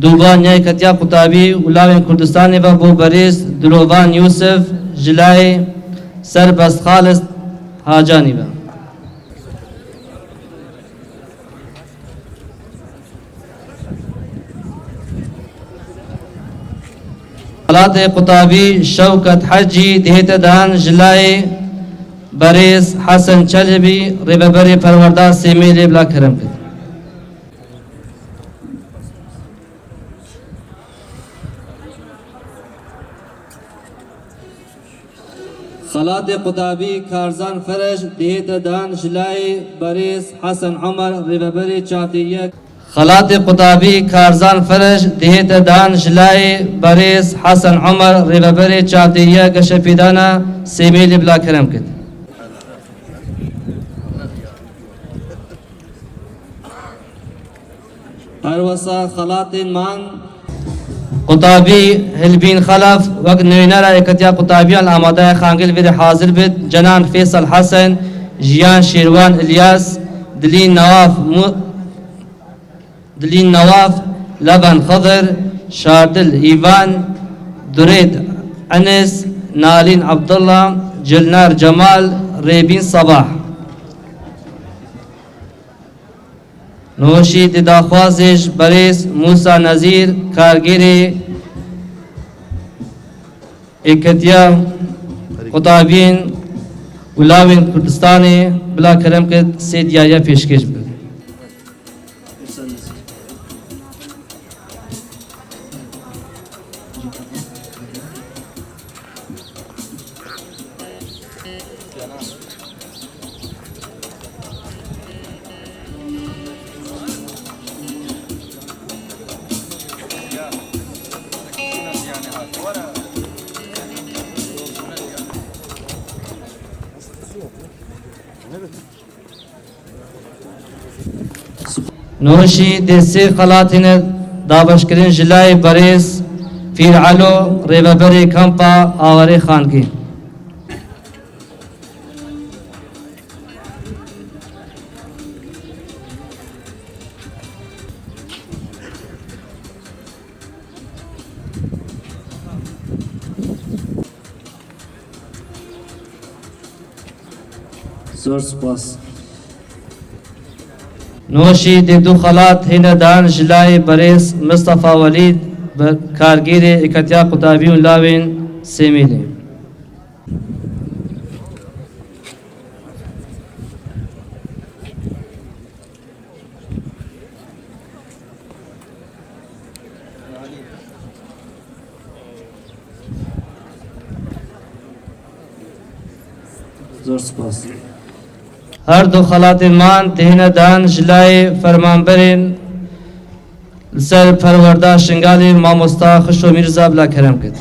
Dûban ya Êketiya Qutabî û Lawên Kurdistanê ve bo berêz Dilovan Yûsif ji layê Serbest Xalis Hacanî ve. Xelatê Qutabî Şewket Hecî dihête dan ji layê berêz Hesen Çelebî, rêveberê Perwerda Sêmêlê bila kerem kir. Xelatê Qutabî Karzan Ferej dihête dan ji layê berêz Hesen Omer, rêveberê çavdêriya. Xelatê Qutabî Karzan Ferej dihête dan ji layê berêz Hesen Omer, rêveberê çavdêriya geşepêdana Sêmêlê bila kerem kir. Her wesa xelatên man. Qutabî Hilbîn Xelef wek nûnera Êketiya Qutabiyan li amadeya xangê li vêrê hazir bit, Cenan Fêsal Hesen, Jiyan Şêrwan Îlyas, Dilî Nawaf Mu-, Dilî Nawaf, Leven Xidir, Şardil Îvan, Durêd Enes, Nalîn Abdullah, Cilnar Cemal, Rêbîn Sabah. Nihoşî di daxwazê ji berêz Mûsa Nezîr, kargêrê Êketiya Qutabiyên û Lawên Kurdistanê bila kerem kir sê diyariya pêşkêş bikin. Niho jî dê sê xelat hîne dabeşkirin ji layê berêz Fîr Elo, rêveberê kampa Awarê Xangî. Zor spas. Niho jî dê du xelat hîne dan ji layê berêz Mistefa Welîd, bi kargêrê Êketiya Qutabî û Lawên Sêmîlê. Zor spas. Her du xelatên man têne dan ji layê fermanberên li ser perwerda Şingalê, mamosta Xişo Mîrza, bila kerem kit.